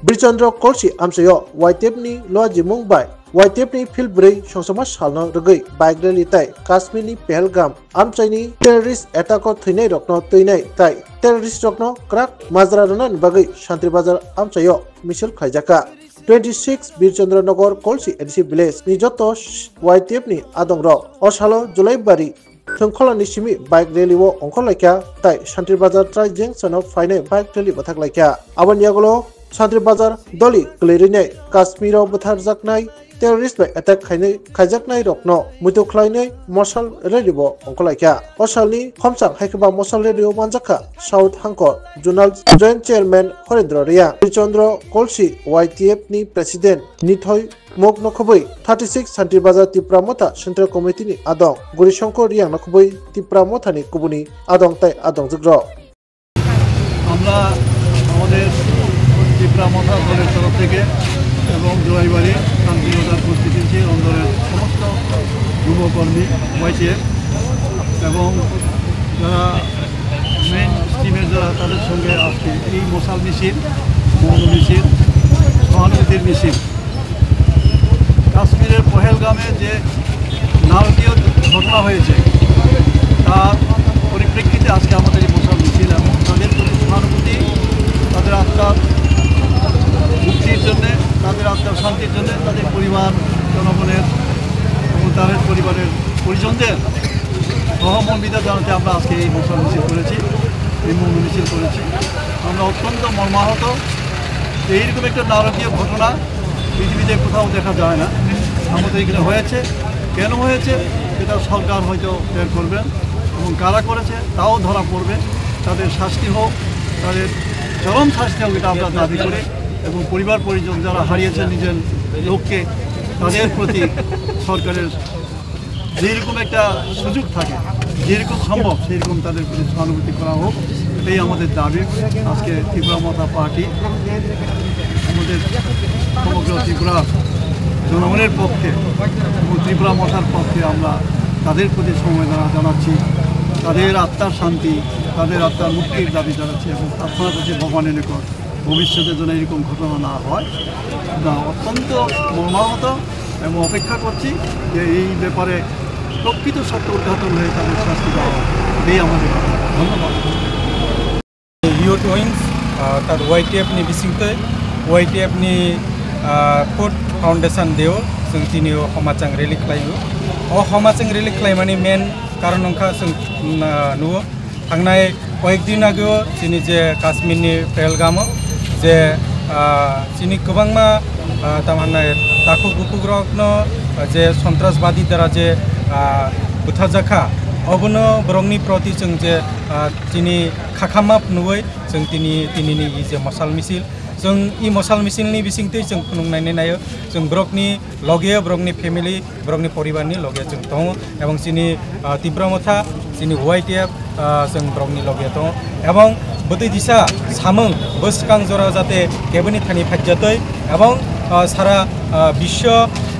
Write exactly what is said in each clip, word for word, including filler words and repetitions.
Birchandra Kolsi amchaio Y T F ni luajimung bai Y T F ni phil bwrwi songchoma salno rwgwi bike rally tai Kashmir ni Pahalgam amchaini terrorist attack o thwinai rokno twinai tai terrorist rokno kwrak majra rwnani bagwi Santri Bazar amchaio misil khlaijakha. Twenty six Birchandra Nagar Kolsi A D C village ni joto Y T F ni adong rok o salo Julaibari Thwngkholani simi bike rally o ongkhorlaikha tai Santri Bazar Trai Junction o phainai bike rally bwthaklaikha. Aboni yagulo Santri Bazar doli kwlwi rwnai Kashmir o bwtharjaknai terrorist bai attack khainai, khaijaknai rokno muitu khlainai mosal rally bo ongkhorlaikha. O salni khomsang hai khe ba mosal rally o manjakha South Hangkor Zonal Joint Chairman Horendra Reang, Birchandra Kolsi Y T F ni President Nithoi Mok nokhobwi thirty six Santri Bazar Tipra Motha Central Committee ni adong Guri Shankar Reang nokhobwi Tipra Motha ni kubuni adong tai adongjukrok. আমরা আমাদের ত্রিপুরা মথা দলের তরফ থেকে এবং জোয়াইবাড়ি শান্তিনগর কনস্টিটিউয়েন্সি অন্দরের সমস্ত যুবকর্মী ওয়াইটিএফ এবং যারা মেইন স্ট্রিমের যারা তাদের সঙ্গে আজকে এই মশাল মিছিল, মৌন মিছিল, সহানুভূতির মিছিল। কাশ্মীরের পহেলগামে যে নারকীয় ঘটনা হয়েছে, তার পরিপ্রেক্ষিতে আজকে আমাদের এই মশাল মিছিল এবং তাদের প্রতি সহানুভূতি, তাদের আত্মার মুক্তির জন্যে, তাদের আত্মার শান্তির জন্যে, তাদের পরিবার, জনগণের এবং তাদের পরিবারের পরিজনদের সহমর্মিতা জানাতে আমরা আজকে এই মশাল মিছিল করেছি, এই মৌন মিছিল করেছি। আমরা অত্যন্ত মর্মাহত। এইরকম একটা নারকীয় ঘটনা পৃথিবীতে কোথাও দেখা যায় না, আমাদের এখানে হয়েছে। কেন হয়েছে, এটা সরকার হয়তো বের করবেন এবং কারা করেছে তাও ধরা পড়বে। তাদের শাস্তি হোক, তাদের চরম শাস্তি হোক, এটা আমরা দাবি করি। এবং পরিবার পরিজন যারা হারিয়েছেন নিজের লোককে, তাদের প্রতি সরকারের যেরকম একটা সুযোগ থাকে, যেরকম সম্ভব সেই রকম তাদের প্রতি সহানুভূতি করা হোক, এটাই আমাদের দাবি। আজকে ত্রিপুরা মথা পার্টি আমাদের সমগ্র ত্রিপুরা জনগণের পক্ষে এবং ত্রিপুরা মথার পক্ষে আমরা তাদের প্রতি সমবেদনা জানাচ্ছি, তাদের আত্মার শান্তি, তাদের আত্মার মুক্তির দাবি জানাচ্ছি এবং প্রার্থনা করছি ভগবানের নিকট ভবিষ্যতে যেন এরকম ঘটনা না হয়। আমরা অত্যন্ত মর্মাহত এবং অপেক্ষা করছি যে এই ব্যাপারে প্রকৃত সত্য উদ্ঘাটন হয়ে তাদের শাস্তি দেওয়া হবে। এটাই আমাদের দাবি। ধন্যবাদ। Youth Wings, ah, tat Y T F ni bisingtwi, Y T F ni, ah, Food Foundation deo, chwng tini o homachang rally khlaio. O homachang rally khlaimani main karon wngkha chwng, ah, nuo. Thangnai koyek din ageo chini je Kashmir ni Pahalgam o je, ah, chini kwbangma, ah, tamo hwnai takhuk bukhuk rokno, ah, je sontrasbadi dara je, ah, butharjakha, obono borokni proti chwng je, ah, chini khakha map nugwi chwng tini, tinini i je mosal misil, chwng i mosal misil ni bisingtwi chwng phunuknaini naio, chwng borokni loge, borokni family, borokni poribarni loge chwng tongo, ebong chini, ah, Tipra Motha, chini Y T F, ah, chwng borokni loge tongo, ebong bwtwi disa samung bwskang jora jate keboni thani phaijatwi, ebong, ah, sara, ah, bisyo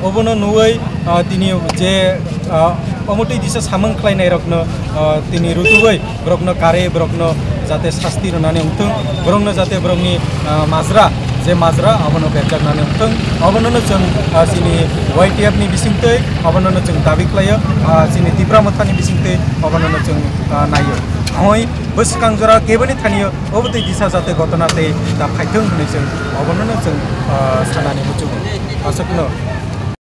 obono nugwi, ah, tini je, ah, omotwi disa samung khlainairokno, ah, tini rutugwi borokno karwi borokno jate sasti rwnani wngthung, borokno jate borokni, ah, majra, je majra abono berjaknani wngthung, obonono chwng, ah, chini Y T F ni bisingtwi obonono chwng dabi khlaio, ah, chini Tipra Mothani bisingtwi obonono chwng, ah, naio. Hoi bwskang jora keboni thanio obotwi disa jate gotona tei ta phaithung hwnwi chwng obonono chwng, ah, sanani muchungo. Aswkno.